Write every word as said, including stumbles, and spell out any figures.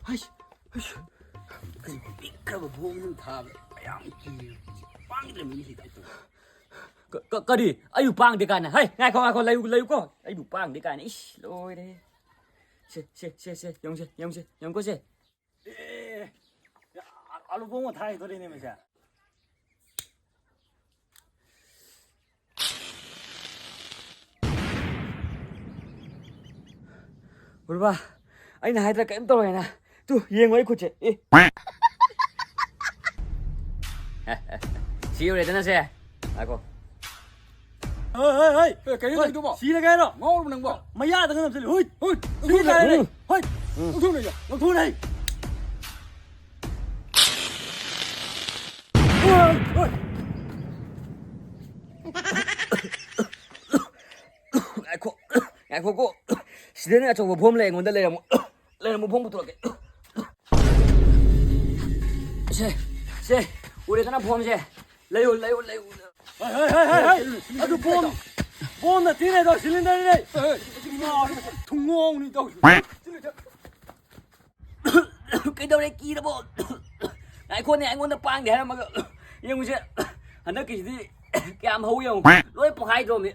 ꯍꯩꯁ, ꯍꯩꯁ꯫ ꯀꯩꯅꯣ, ꯄꯤꯛꯈ꯭ꯔꯕ ꯕꯣꯝ ꯑꯃ ꯊꯥꯕ ꯃꯌꯥꯝ ꯀꯤꯔꯦ꯫ ꯄꯥꯡꯗ꯭ꯔꯕ ꯃꯤꯁꯤꯗ ꯑꯩ꯫ ꯀ-, ꯀ-, ꯀꯔꯤ? ꯑꯩꯕꯨ ꯄꯥꯡꯗꯦ ꯀꯥꯏꯅ? ꯍꯩ, ꯉꯥꯏꯈꯣ, ꯉꯥꯏꯈꯣ, ꯂꯩꯌꯨ, ꯂꯩꯌꯨꯀꯣ꯫ ꯑꯩꯕꯨ ꯄꯥꯡꯗꯦ ꯀꯥꯏꯅ? ꯏꯁ, ꯂꯣꯏꯔꯦ꯫ ꯁꯦ, ꯁꯦ, ꯁꯦ, ꯁꯦ, ꯌꯦꯡꯉꯨꯁꯦ, ꯌꯦꯡꯉꯨꯁꯦ, ꯌꯦꯡꯉꯨꯀꯣ ꯁꯦ꯫ ꯑꯦ, ꯑꯦ, ꯑꯦ, ꯑ-, ꯑꯂꯨ ꯕꯣꯝ ꯑꯃ ꯊꯥꯈꯤꯗꯣꯔꯤꯅꯦ ꯃꯁꯦ꯫ ꯎꯔꯕ? ꯑꯩꯅ ꯍꯥꯏꯗ꯭ꯔꯥ ꯀꯔꯤꯝ ꯇꯧꯔꯣꯏꯅ? ꯇꯨ, ꯌꯦꯡꯉꯣ ꯑꯩ ꯈꯨꯠꯁꯦ꯫ ꯑꯦ꯫ ꯁꯤ ꯌꯧꯔꯦꯗꯅ ꯁꯦ꯫ ꯉꯥꯏꯈꯣ꯫ ꯍꯣꯏ, ꯍꯣꯏ, ꯍꯣꯏ꯫ ꯑꯦ, ꯀꯩꯅꯣ ꯍꯣꯏ, ꯇꯧꯔꯤꯗꯨꯕꯣ? ꯁꯤꯔꯒꯦ ꯍꯥꯏꯔꯣ? ꯉꯥꯎꯔꯕ ꯅꯪꯕꯣ? ꯃꯌꯥꯗꯒ ꯅꯞꯁꯤꯜꯂꯨ꯫ ꯍꯨꯏ! ꯍꯨꯏ! ꯁꯤ ꯀꯥꯏꯔꯦ꯫ ꯎꯝ꯫ ꯍꯨꯏ! ꯎꯝ꯫ ꯂꯧꯊꯣꯛꯅꯦ, ꯂꯧꯊꯣꯛꯅꯦ꯫ ꯍꯨꯏ! ꯍꯨꯏ! ꯉꯥꯏꯈꯣ, ꯉꯥꯏꯈꯣꯀꯣ꯫ ꯁꯤꯗꯅꯦ ꯑꯆꯧꯕ ꯐꯣꯝ ꯂꯩ, ꯑꯩꯉꯣꯟꯗ ꯂꯩꯔꯝꯃꯣ꯫ ꯂꯩꯔꯝꯃꯣ, ꯐꯣꯝ ꯄꯨꯊꯣꯔꯛꯀꯦ꯫ ꯁꯦ, ꯁꯦ, ꯎꯔꯦꯗꯅ ꯐꯣꯝꯁꯦ꯫ ꯂꯩꯌꯨ, ꯂꯩꯌꯨ, ꯂꯩꯌꯨ꯫ ꯍꯩ, ꯍꯩ, ꯍꯩ, ꯍꯩ, ꯍꯩ! ꯑꯗꯨ ꯕꯣꯝ, ꯕꯣꯝ ꯅꯠꯇꯦꯅꯦ, ꯑꯗꯣ ꯁꯤꯂꯤꯟꯗꯔꯅꯦ꯫ ꯍꯩ, ꯍꯩ, ꯊꯨꯡꯉꯥꯎꯅꯤ ꯇꯧꯁꯤ꯫ ꯀꯩꯗꯧꯔꯦ, ꯀꯤꯔꯕꯣ? ꯉꯥꯏꯈꯣꯅꯦ, ꯑꯩꯉꯣꯟꯗ ꯄꯥꯡꯗꯦ ꯍꯥꯏꯔꯝꯃꯒ꯫ ꯌꯦꯡꯉꯨꯁꯦ, ꯍꯟꯗꯛꯀꯤꯁꯤꯗꯤ ꯀꯌꯥꯝ ꯍꯧꯋꯤ ꯌꯦꯡꯉꯨ, ꯂꯣꯏ ꯄꯣꯛꯈꯥꯏꯗ꯭ꯔꯣꯃꯤ꯫